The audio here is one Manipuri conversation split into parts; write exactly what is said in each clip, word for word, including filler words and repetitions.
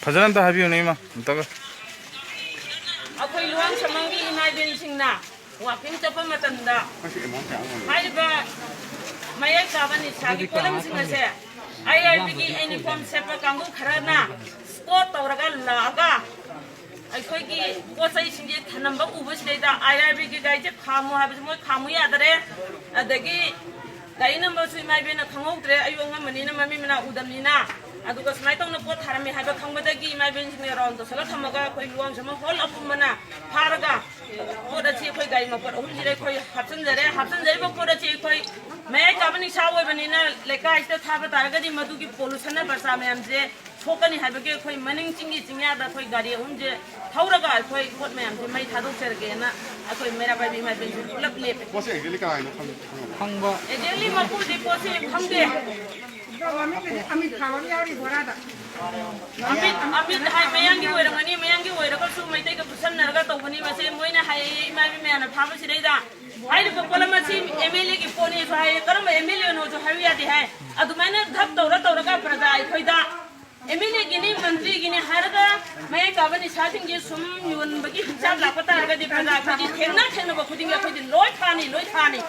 ꯐꯖꯅ ꯑꯝꯇ ꯍꯥꯏꯕꯤꯌꯨꯅꯦ, ꯏꯃꯥ, ꯑꯝꯇꯒ꯫ ꯑꯩꯈꯣꯏ ꯂꯨꯋꯥꯡꯁꯝꯃꯪꯒꯤ ꯏꯃꯥ ꯏꯕꯦꯟꯁꯤꯡꯅ ꯋꯥꯀꯤꯡ ꯆꯠꯄ ꯃꯇꯝꯗ ꯍꯥꯏꯔꯤꯕ ꯃꯌꯥꯏ ꯀꯥꯕ ꯅꯤꯁꯥꯒꯤ ꯄꯣꯠꯂꯝꯁꯤꯡ ꯑꯁꯦ ꯑꯥꯏ ꯑꯥꯔ ꯕꯤꯒꯤ ꯌꯨꯅꯤꯐꯣꯔꯝ ꯁꯦꯠꯄ ꯀꯥꯡꯕꯨ ꯈꯔꯅ ꯁ꯭ꯀꯣꯠ ꯇꯧꯔꯒ ꯂꯥꯛꯑꯒ ꯑꯩꯈꯣꯏꯒꯤ ꯄꯣꯠ ꯆꯩꯁꯤꯡꯁꯦ ꯊꯅꯝꯕ ꯎꯕꯁꯤꯗꯩꯗ ꯑꯥꯏ ꯑꯥꯔ ꯕꯤꯒꯤ ꯒꯥꯔꯤꯁꯦ ꯈꯥꯝꯃꯨ ꯍꯥꯏꯕꯁꯦ ꯃꯣꯏ ꯈꯥꯝꯃꯨ ꯌꯥꯗꯔꯦ꯫ ꯑꯗꯒꯤ ꯒꯥꯔꯤ ꯅꯝꯕꯔꯁꯨ ꯏꯃꯥ ꯏꯕꯦꯟꯅ ꯈꯪꯍꯧꯗ꯭ꯔꯦ, ꯑꯌꯨꯛ ꯑꯉꯟꯕꯅꯤꯅ ꯃꯃꯤ ꯃꯅꯥ ꯎꯗꯕꯅꯤꯅ꯫ ꯑꯗꯨꯒ ꯁꯨꯃꯥꯏꯅ ꯇꯧꯅ ꯄꯣꯠ ꯊꯥꯔꯝꯃꯦ ꯍꯥꯏꯕ ꯈꯪꯕꯗꯒꯤ ꯏꯃꯥ ꯏꯕꯦꯟꯁꯤꯡꯅ ꯔꯥꯎꯟ ꯇꯧꯁꯜꯂ ꯊꯝꯃꯒ ꯑꯩꯈꯣꯏ ꯂꯨꯋꯥꯡꯁꯝꯃ ꯍꯣꯜ ꯑꯄꯨꯝꯕꯅ ꯐꯥꯔꯒ ꯄꯣꯠ ꯑꯁꯤ ꯑꯩꯈꯣꯏ ꯒꯥꯔꯤ ꯃꯄꯣꯠ ꯑꯍꯨꯝꯁꯤꯗ ꯑꯩꯈꯣꯏ ꯍꯥꯞꯆꯤꯟꯖꯔꯦ꯫ ꯍꯥꯞꯆꯤꯟꯖꯔꯤꯕ ꯄꯣꯠ ꯑꯁꯤ ꯑꯩꯈꯣꯏ ꯃꯌꯥꯏ ꯀꯥꯕ ꯅꯤꯁꯥ ꯑꯣꯏꯕꯅꯤꯅ ꯂꯩꯀꯥꯏꯁꯤꯗ ꯊꯥꯕ ꯇꯥꯔꯒꯗꯤ ꯃꯗꯨꯒꯤ ꯄꯣꯂꯨꯁꯟꯅ ꯄ꯭ꯔꯖꯥ ꯃꯌꯥꯝꯁꯦ ꯁꯣꯛꯀꯅꯤ ꯍꯥꯏꯕꯒꯤ ꯑꯩꯈꯣꯏ ꯃꯅꯤꯡ ꯆꯤꯡꯒꯤ ꯆꯤꯡꯌꯥꯗ ꯑꯩꯈꯣꯏ ꯒꯥꯔꯤ ꯑꯍꯨꯝꯁꯦ ꯊꯧꯔꯒ ꯑꯩꯈꯣꯏ ꯄꯣꯠ ꯃꯌꯥꯝꯁꯦ ꯃꯩ ꯊꯥꯗꯣꯛꯆꯔꯒꯦꯅ ꯑꯩꯈꯣꯏ ꯃꯩꯔꯥ ꯄꯥꯏꯕꯤ ꯏꯃꯥ ꯏꯕꯦꯟꯁꯤꯡ ꯄꯨꯂꯞ ꯂꯦꯞꯄꯦ꯫ ꯄꯣꯠꯁꯦ ꯑꯦꯛꯖꯦꯛꯂꯤ ꯀꯅꯥꯒꯤꯅꯣ ꯈꯪ-, ꯈꯪꯉꯕ? ꯈꯪꯕ꯫ ꯑꯦꯛꯖꯦꯛꯂꯤ ꯃꯄꯨꯗꯤ ꯄꯣꯠꯁꯦ ꯈꯪꯗꯦ꯫ ꯑꯗꯣ ꯃꯃꯤꯡꯗꯨꯗꯤ ꯑꯃꯤꯠ ꯊꯥꯕ ꯑꯃ ꯌꯥꯎꯔꯤ ꯕꯣꯔꯥꯗ꯫ ꯑꯃꯤꯠ, ꯑꯃꯤꯠ ꯍꯥꯏ ꯃꯌꯥꯡꯒꯤ ꯑꯣꯏꯔꯝꯒꯅꯤ, ꯃꯌꯥꯡꯒꯤ ꯑꯣꯏꯔꯒꯁꯨ ꯃꯩꯇꯩꯒ ꯈꯨꯠꯁꯝꯅꯔꯒ ꯇꯧꯕꯅꯤ꯫ ꯃꯁꯦ ꯃꯣꯏꯅ ꯍꯥꯏꯌꯦ, ꯏꯃꯥ ꯏꯕꯦꯟ ꯃꯌꯥꯝꯅ ꯐꯥꯕꯁꯤꯗꯩꯗ ꯍꯥꯏꯔꯤꯕ ꯄꯣꯠꯂꯝ ꯑꯁꯤ ꯑꯦꯝ ꯑꯦꯜ ꯑꯦꯒꯤ ꯄꯣꯠꯅꯦꯁꯨ ꯍꯥꯏꯌꯦ, ꯀꯔꯝꯕ ꯑꯦꯝ ꯑꯦꯜ ꯑꯦꯅꯣꯁꯨ ꯍꯥꯏꯕ ꯌꯥꯗꯦ ꯍꯥꯏ꯫ ꯑꯗꯨꯃꯥꯏꯅ ꯙꯞ ꯇꯧꯔ ꯇꯧꯔꯒ ꯄ꯭ꯔꯖꯥ ꯑꯩꯈꯣꯏꯗ ꯑꯦꯝ ꯑꯦꯜ ꯑꯦꯒꯤꯅꯤ, ꯃꯟꯇ꯭ꯔꯤꯒꯤꯅꯤ ꯍꯥꯏꯔꯒ ꯃꯌꯥꯏ ꯀꯥꯕ ꯅꯤꯁꯥꯁꯤꯡꯁꯦ ꯁꯨꯝ ꯌꯣꯟꯕꯒꯤ ꯍꯤꯡꯁꯥꯞ ꯂꯥꯛꯄ ꯇꯥꯔꯒꯗꯤ ꯄ꯭ꯔꯖꯥ ꯑꯩꯈꯣꯏꯗꯤ ꯊꯦꯡꯅ ꯊꯦꯡꯅꯕ ꯈꯨꯗꯤꯡꯒꯤ ꯑꯩꯈꯣꯏꯗꯤ ꯂꯣꯏ ꯐꯥꯅꯤ, ꯂꯣꯏ ꯐꯥꯅꯤ꯫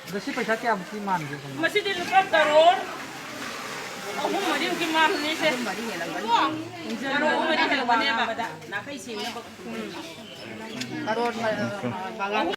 ꯑꯗꯣ ꯁꯤ ꯄꯩꯁꯥ ꯀꯌꯥꯃꯨꯛꯇꯤ ꯃꯥꯟꯒꯦ ꯁꯣꯝꯅ? ꯃꯁꯤꯗꯤ ꯂꯨꯄꯥ ꯀꯔꯣꯔ ꯑꯍꯨꯝ ꯃꯔꯤꯃꯨꯛꯀꯤ ꯃꯥꯟꯕꯅꯤ ꯁꯦ꯫ ꯀꯔꯣꯔ ꯑꯍꯨꯝ ꯃꯔꯤ ꯍꯦꯜꯂꯛꯄꯅꯦꯕ꯫ ꯀꯔꯣꯔ ꯃ-, ꯃꯉꯥ꯫